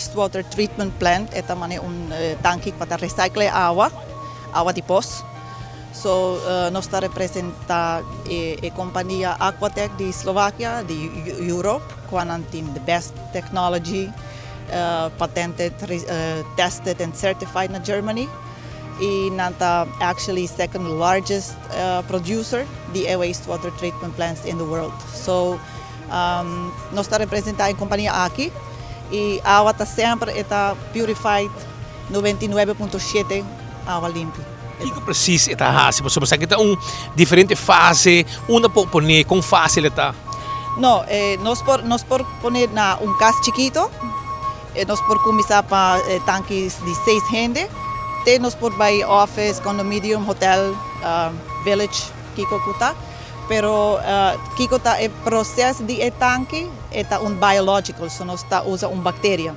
wastewater treatment plant, e ta manera un tanki pa recycle awa, awa di pos. So, nos ta representa e compania Aquatec di Slovakia, di Europe, cu tin the best technology, patented, tested and certified na Germany. Y nan ta actually second largest producer di wastewater treatment plants in the world. So, nos ta representa e compania aki y awa ta semper ta purified 99.7, awa limpi. Kico precies e ta haci? Pasobra esaki ta un diferente fase, unda por pone, con facil ta? No, nos por pone na un cas chikito, nos por cuminsa pa tanki di seis hende, te nos por bay office, condominium, hotel, village, kico cu ta. Pero kico ta e proceso di tanki, ta un biological, so nos ta usa un bacteria.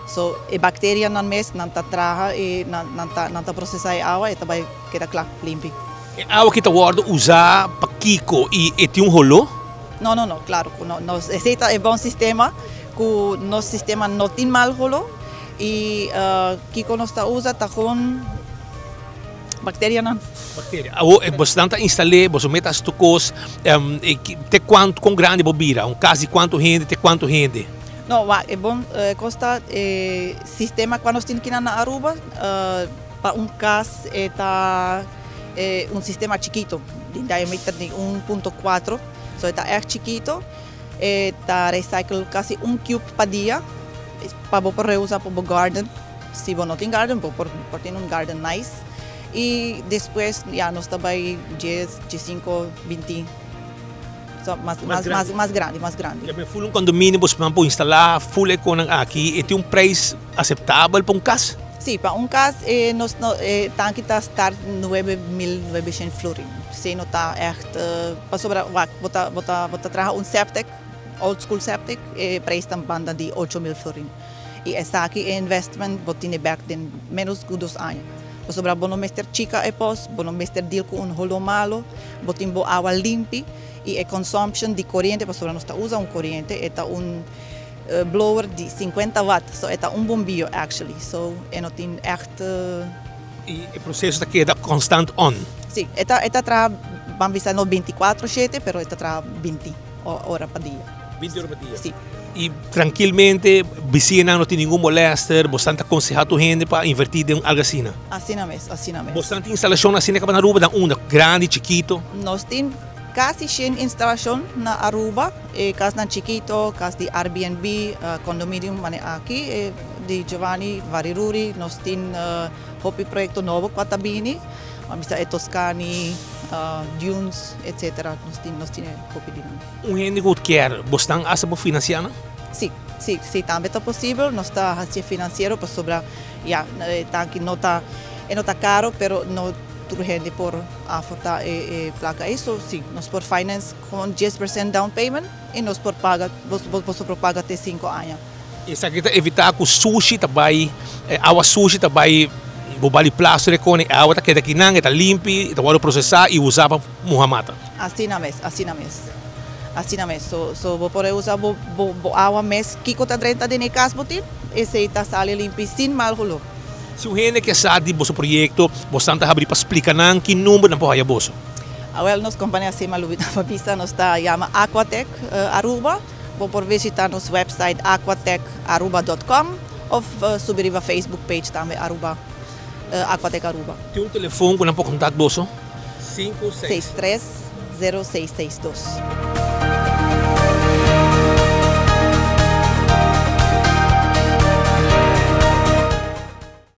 So, e bacteria nan mes, nan ta traha y nan ta procesa e awa y tambe keda cla, limpi. E awa cu ta wordo usa pa kico y tin un holo? No, claro, no, no, esey ta bon sistema, cu nos sistema no tin mal holo y kico nos ta usa ta cu bacteria nan. Bacteria. Awo, bo ta instala, bo meta cos, te cuanto, con grandi bo bira? Un cas di cuanto hende, te cuanto hende? No, e bon costa sistema cu nos tin aki na Aruba, pa un cas ta un sistema chikito, di diameter di 1.4, so ta echt chikito, ta recycle casi un cube pa dia, pa bo por usa pa garden. Si bo no tin garden, bo por tin un garden nice. Y despues, ya, nos ta bay 10, 5, 20. So, mas, mas grandi, mas grandi. Ja, full un condominio, bo por instala full e cos aki y tin un prijs aceptabel pa un cas? Si, pa un cas, nos no, tanki ta start 9.900 florin. Si no ta echt, pasobra, bo ta traha un septic, old school septic, e prijs ta banda di 8.000 florin. Y esaki investment bo tin back den menos cu 2 aña. Pasobra bo no mester chica e pos, bo no mester deal cu un holo malo, bo tin bo awa limpi y e consumption di coriente, pasobra nos ta usa un coriente, ta un blower di 50 watt, so ta un bombillo actually. So e no tin echt. Y e proceso ta keda constant on. Si, e ta traha, ban bisa no 24/7, pero e ta traha 20 ora pa dia. 20 ora pa dia. Si. Y trankilamente, bisiña no tin ningun molester, bo ta conseha tur hende pa inverti den algo asina? Asina mes, asina mes. Bo tin instalacion asina caba na Aruba, dan un grandi, chikito? Nos tin casi 100 instalacion na Aruba, cas nan chikito, cas di Airbnb, condominium mane aki, di Giovanni, Variruri, nos tin hopi proyecto nobo cu ta bini, mista e Toscani, Dunes, etc. Nos tin hopi di nan. Un hende cu kier, bo ta hasta por financia, no? Si, tambe ta posibel, nos ta haci financiero pasobra, ja, tanki no ta caro, pero no tur hende por afford e placa eso, si, nos por finance cu 10% down payment y nos por paga, bo por paga te 5 aña. Esaki ta evita cu sushi tambe, awa sushi tambe, bo bali plastic cu awa ta keda aki nan, ta limpi, ta wordo procesa y usa pa muha mata. Asina mes, asina mes. Asina mes. So bo por usa bo awa mes, kico ta drenta den cas bo tin, esey ta sali limpi sin mal holo. Si un hende kier sa di bo proyecto, bo ta habri pa splica nan, ki number nan por haya boso? Ah, well, nos compania asina lubida pa bisa, nos ta yama Aquatec Aruba. Bo por bishita nos website aquatecaruba.com of subi riba Facebook page tambe Aruba, Aquatec Aruba. Tin un telefon cu nan por contact boso? 5 6 63 0662.